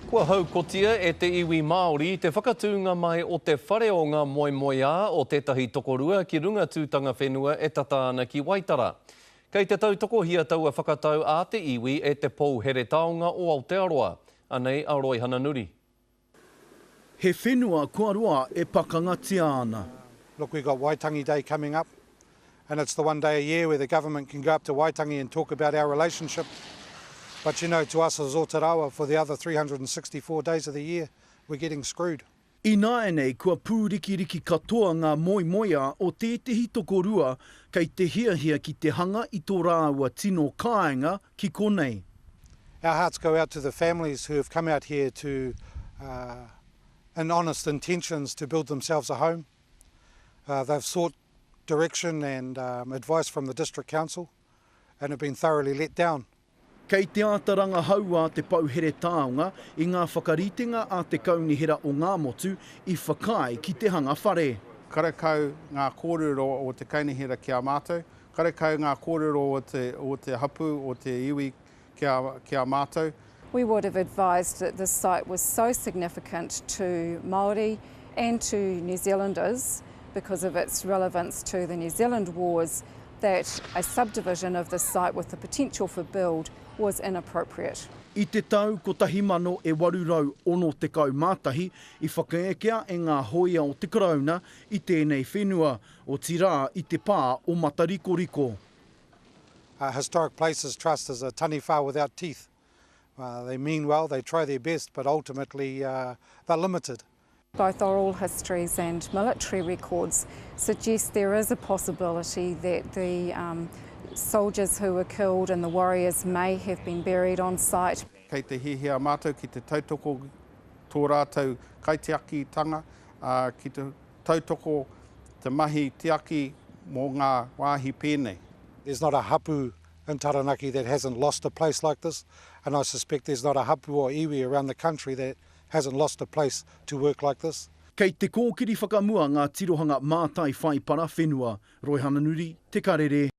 Kua haukotia e te iwi Māori te whakatūnga mai o te whare o ngā moemoeā o tētahi tokorua ki runga tūtanga whenua e tata ana ki Waitara. Kei te tautokohia taua whakatau a te iwi e te Pou Here Taonga o Aotearoa. Anei a Roihana Nuri. He whenua kua roa e pakangatia ana. Look we've got Waitangi Day coming up and it's the one day a year where the government can go up to Waitangi and talk about our relationship but you know to us as Otarawa for the other 364 days of the year we're getting screwed. Ināianei kua pūrikiriki katoa ngā moemoeā o tētehi tokorua kei te hiahia ki te hanga i tō rāua tino kāinga ki konei. Our hearts go out to the families who have come out here to in honest intentions to build themselves a home. They've sought direction and advice from the district council and have been thoroughly let down. Kei te āta rangahaua te Pouhere Taonga i ngā whakaritenga a te Kaunihera o Ngāmotu i whakaae ki te hanga whare. Karekau ngā kōrero o te Kaunihera ki a mātou, karekau ngā kōrero o te, o te hapū, o te iwi ki a, ki a mātou. We would have advised that this site was so significant to Māori and to New Zealanders because of its relevance to the New Zealand Wars that a subdivision of this site with the potential for build was inappropriate. I te tau 1861 i whakaekea e ngā hōia o te Karauna i tēnei whenua, otirā i te pā o Matarikoriko. Historic Places Trust is a taniwha without teeth. They mean well, they try their best, but ultimately they're limited. Both oral histories and military records suggest there is a possibility that the um, soldiers who were killed and the warriors may have been buried on site. Kei te hiahia mātou ki te tautoko tō rātou kaitiakitanga, ā, ki te tautoko te mahi tiaki mō ngā wāhi pēnei. There's not a hapu in Taranaki that hasn't lost a place like this, and I suspect there's not a hapu or iwi around the country that hasn't lost a place to work like this. Kei te kōkiri whakamua ngā tirohanga mātai whaipara whenua. Roihana Nuri, Te Karere.